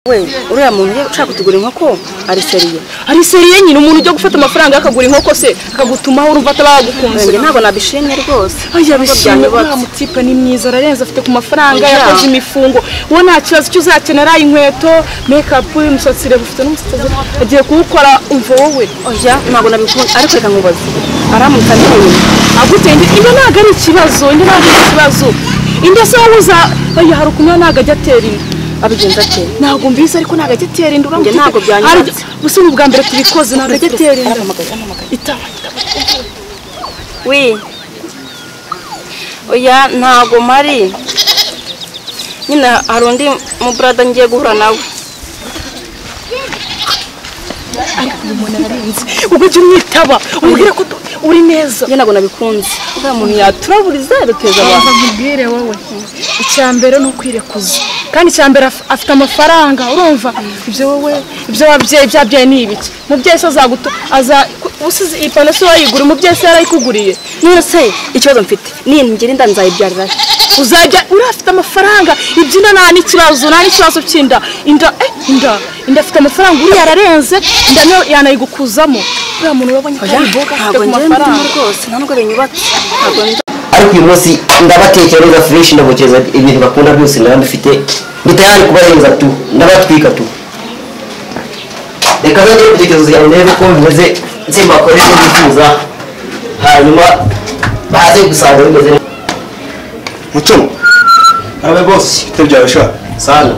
We uriya muntu ushaka kutugura inkoko ari sérieux. Ari sérieux nyine umuntu ujya gufata amafaranga akagura inkoko se akagutumaho urumva atabagukunze. Njye ntabwo nabishimye rwose. Oya bishimye uriya mutipe ni mwiza ararenze afite ku mafaranga yakoze imifungo. Wowe nta kibazo cyo uzakenera inkweto, make up, umusatsi reba ufite n'umusatsi agiye kuwukora umva wowe. Oya ntabwo nabikunze ariko reka nkubaze. Aramutse anteye aguteye inda ntabwo ari ikibazo, inda ntabwo ari ikibazo. Inda se wowe uza oya hari ukuntu ntabwo ajya atera inda. Abigenza ate? Ntabwo mbizi ariko ntabwo ajya atera inda uramutse ntabwo byanyubatse. Gusa ni ubwa mbere tubikoze ntabwo ajya atera inda. Itaba. We oya ntabwo mari nyine hari undi mu brother ngiye guhura nawe. Ariko uyu muntu ararenze ubwo ujya umwitaba umubwire ko uri neza. Njye ntabwo nabikunze uriya muntu yaturaburiza yaduteza abantu. Nkubwire wowe icya mbere ni ukwirekuza kandi icya mbere afite amafaranga urumva ibyo wowe ibyo wabyeyi byabyaye ni ibiki umubyeyi se azaguta aza usize ipantaro se wayigura umubyeyi se yarayikuguriye. None se ikibazo mfite ningira inda nzayibyarira uzajya uriya afite amafaranga iby'inda nta n'ikibazo nta n'ikibazo cy'inda inda inda inda afite amafaranga uriya ararenze inda niyo yanayigukuzamo uriya muntu urabonye ko ari imboga afite ntabwo ku njye ndimo mafaranga rwose nta nubwo binyubatse ntabwo njye. Ariko uyu munsi ndabatekera neza fresh ndabokeza ibintu bakunda byose ndabifite ndi tayari kubarenza tu ndabatwika tu. Reka nongere ibitekerezo byanjye ndebe uko bimeze nsimbakorere ibyo bifuza hanyuma baze gusanga bimeze neza. Muco arabe boss bite byawe sha sana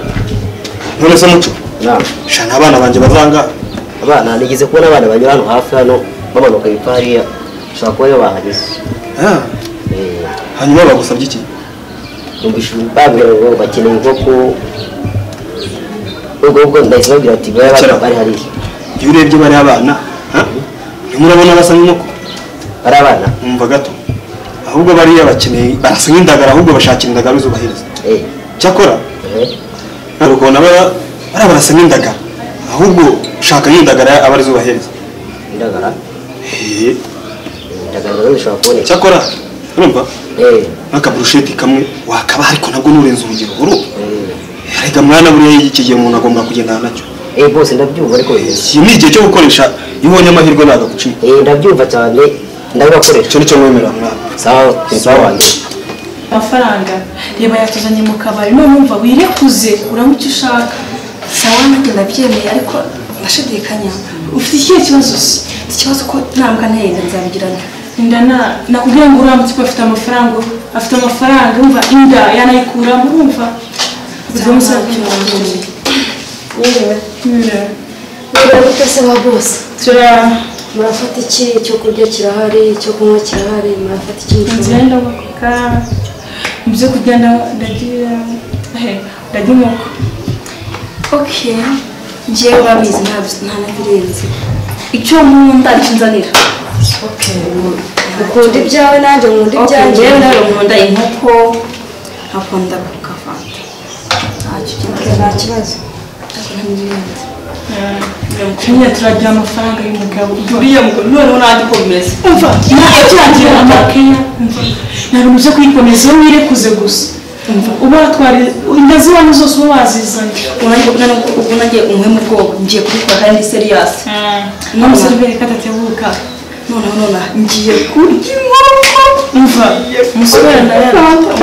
none se Muco naam sha n'abana banje bazanga abana nigeze kubona abana banyura hano hafi hano bamanuka ipfa hariya ushobora kuba ariyo bahageze. Hanyuma bagusabye iki? Numvise bambwira ngo bakeneye inkoko ubwo ubwo ndahise babwira ati bari hariya. Iyo urebye bari abana ntimurabona basa nk'inkoko bari abana umva gato ahubwo bariya bakeneye barasa nk'indagara ahubwo bashakira indagara zubahiriza. Cyakora ntabwo ukabona bariya barasa nk'indagara ahubwo ushaka nk'indagara aba ari zubahiriza. Indagara? Indagara nazo zishobora kuboneka. Cyakora urumva nk'akaburusheti kamwe wakaba ariko nabwo nurenze urugero urumva erega mwana buriya iki gihe umuntu agomba kugendana nacyo. Bose ndabyumva ariko iki ni igihe cyo gukoresha iyo ubonye amahirwe ntabwo agucika. Ndabyumva cyane ndabibakoresha. Icyo nicyo mwemera mwana. Sawa sawa wanjye. Amafaranga reba yatuzanye mu kabari none umva wirekuze uranywa icyo ushaka. Sawa nanjye ndabyemeye ariko ndashidikanya. Ufite ikihe kibazo se? Ikibazo ko ntabwo nteye inda nzabigirana. Inda nakubwiye ngo uriya mutipe afite amafaranga afite amafaranga urumva inda yanayikuramo urumva. Mwiriwe se ba boss? Murafata iki? Icyo kurya kirahari, icyo kunywa kirahari, murafata iki? Nzenda bakoka mu byo kurya ndagira ndagira inkoko. Okay njyewe urabizi nta nabirenze icyo nkunda aricyo nzanira. Okay ukunda ibyawe nanjye nkunda ibyanjye. Njyewe nawe nkunda inkoko nkakunda kukafanta nta kibazo. Nyine turagira amafaranga y'umugabo uriya mugabo noneho nanjye uko bimeze umva turagira amakeya umva nta bintu byo kwikomeza wowe wirekuze gusa umva uba watwara inda z'iwanyu zose uba wazizanye. Ubwo nanjye umwe mu bwoba ngiye kubikora kandi ni serious. N'umuseriveri ko adatebuka noneho nonaha ngiye kurya inkoko umva umusore ndayarata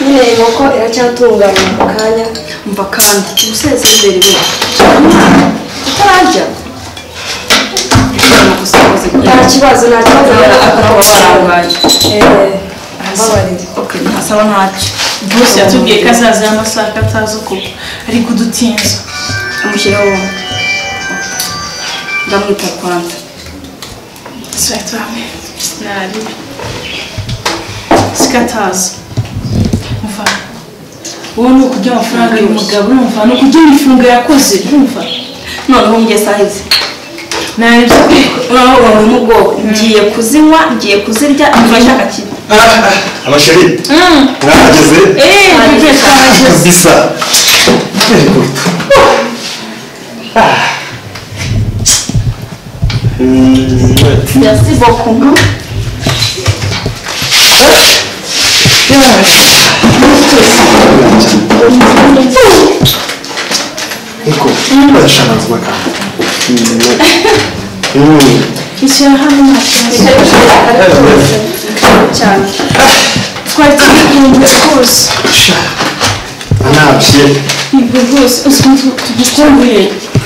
nyine inkoko iracyatunganywa mu kanya. Umva kandi umusezeri we utararya nta kibazo nta kibazo akaba warangaye. Mbabarire. Okay ntasaba ntacyo. Bose yatubwiye ko azaza amasaha atazi uko ari kudutinza. Amushyiraho ndamwita Rwanda. Swetame nari sikatazi umva wowe ni ukurya amafaranga y'umugabo urumva ni ukurya imifungo yakoze urumva. Noneho njye sahize ntabyo noneho wowe mu bwoko ngiye kuzinywa ngiye kuzirya imva nshaka kimwe. Abasheri mwahageze kabisa. Very good. Merci beaucoup. Niko barashaka kubaka. Icara hano nta kibazo. Cyane. Twari tugikunze rwose. Anabye. Ibyo rwose uzi tugikumbuye.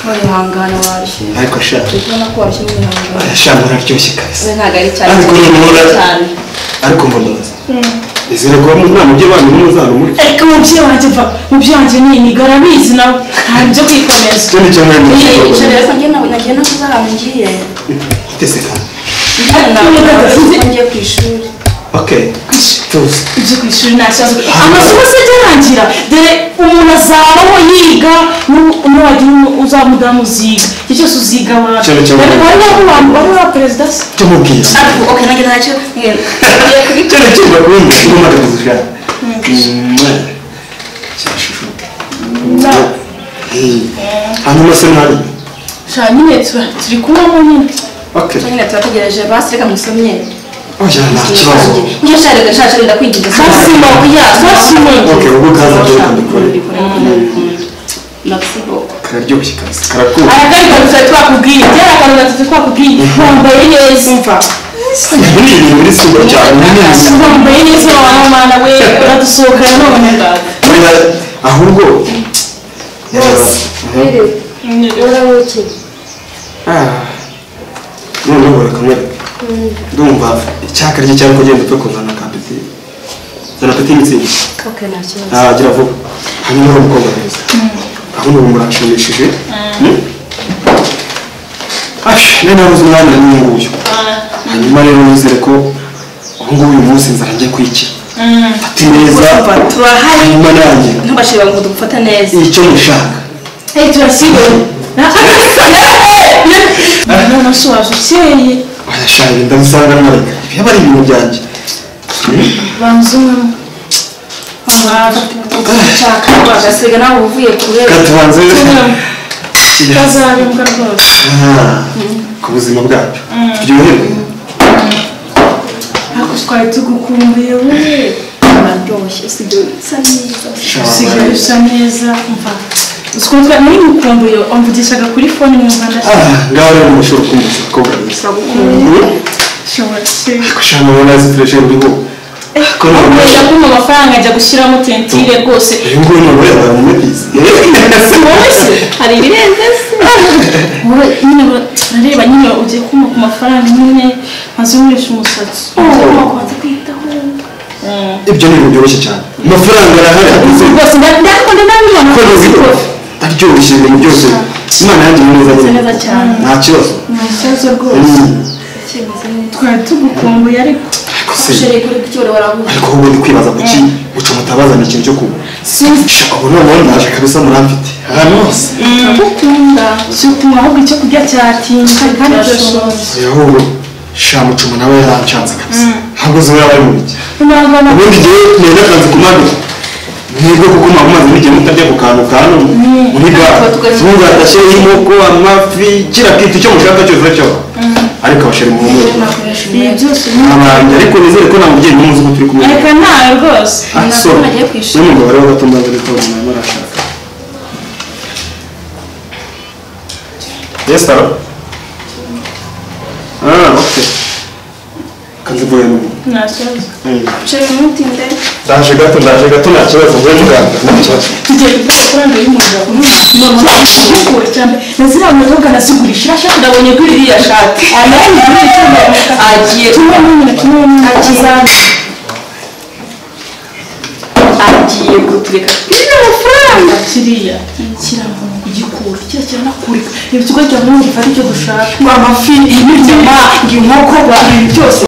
Wihangana warushye. Ariko sha. Ubona ko warushye mwihangana. Sha muraryoshye kabisa. We ntabwo ari cyane. Ariko cyane. Ariko mbonaza. Izere ko nta mubyeyi wanyu n'umuzana muri. Ariko umubyeyi wanjye va, umubyeyi wanjye ni iniga arabizi nawe. Nta byo kwikomeza. Cyo ni cyo muri. Icyo rero njye nawe nagiye no kuzahantu ngiye. Utese kandi. Ntabwo ngiye ku ishuri. Okay. Tuzi. Ibyo ku ishuri nta kibazo. Amasomo se arangira. Dore umuntu azabaho yiga n'uwagira uzamudamu uziga. Icyo cyose uziga wawe. Wari wa perezida se? Tumubwiye. Ariko okay nanjye ntacyo. Ngiye Cyo ni cyo bakunda. Ngoma kabuza. Cyashushu. Hanyuma se mwari. Sha nyine turi kubamo nyine. Okay. Nyine turategereje basi reka musomye. Oya nta kibazo. Njye shaka shaka ndakwinginze. Basimo ya basimo. Okay ubwo kaza byo kandikore. Merci beaucoup. Kararyoshye kabisa. Karakunda. Akari kantu twakubwiye. Byari akantu gatatu twakubwiye. Wambaye neza umva. Ni ibintu biri super cyane. Wambaye neza wa mwana we uradusohokana none ndaza. Ahubwo. Urabuki. Noneho reka mwereke. Ndumva icyaka rye cyangwa kugenda upfe kuzana ka peti. Zana peti mitsingi. Okay nta kibazo. Gira vuba. Hanyuma uri umukobwa mwiza. Ahubwo ubu murashimishije. Ash, nari nabuze umwanya n'uyu nguyu. Hanyuma rero nizere ko ubu ngubu uyu munsi nzara njye kwikira. Fata neza. Turahari. Hanyuma nanjye. Ntubashire ngo dufate neza. Icyo mushaka. Turasigaye. None se waje ukeye. Oya ndabisanga mwareka. Ibi ari ibintu byanjye. Banza umwe. Nshaka bagasiga nawe uvuye kure. Katubanze. Kazabimbwa rwose. Ku buzima bwacu. Turyoherwe. Ariko twari tugukumbuye we. Baryoshye usibye usa neza. Usigaye usa neza umva. Usikunzwe muri mukumbuye amvugishaga kuri phone mwumva ndashaka. Ngaho rero mushobora kumva ko bwiza. Shobora se. Kushana ubona zifreshe uriho. Akunda kumpa amafaranga ajya gushyiramo tentire rwose. Uyu nguyu ni ubureba mu mbizi. Wowe se hari ibirenze se. Wowe nyine urareba nyine ugiye kumpa ku mafaranga nyine maze nkoresha umusatsi. Wabanza kwitaho. Ibyo ni ibintu byoroshye cyane. Amafaranga arahari rwose ndakunda ndabibona. Aryoshye ibintu byose. Imana yanjye ni neza neza cyane. Nta kibazo. Nta kibazo rwose. Twari tugukumbuye ariko. Ariko ubu ndi kwibaza kuki muco mutabazana ikintu cyo kunywa. Ubu noneho ndaje kabisa muramfite ahantu hose. Turagukunda. Cyo kunywa ahubwo icyo kurya cyatinze kandi turashonje. Ahubwo sha muco nawe yaranshatse kabisa. Ntabwo uzi yaba ari mu biki. Ubundi igihe nari nakanze ku mavi. Mwebwe kuko mumaze n'igihe mutarya ku kantu kantu muri gare. Ubundi hadashyiraho inkoko, amafi, kiriya kintu icyo mushaka cyose cyo. Ariko abasheri mu mutwe. Ibi byose ni ariko nizere ko nta mubyeyi n'umwe uzi ko turi kumwe. Reka nawe rwose. So, n'umugabo rero gato mbanza ariko mama arashaka. Yes, sir. Okay. Kanzi vuye n'ubu. Nta kibazo. Sheri ntutinde. Ndaje gato nta kibazo mvuye muganga nta kibazo. Tugiye kuvuga amafaranga y'umugabo. None cyane. Na ziriya nzoga nazigurisha shati ndabonye kuri iriya shati. Agiye agiye kutureka. Iriya mafaranga kiriya kirangwa kugikura kiriya kiranakurika. Ibikorwa cya Mungu gifata icyo dushaka. Amafi, inyama, inkoko, ibintu byose.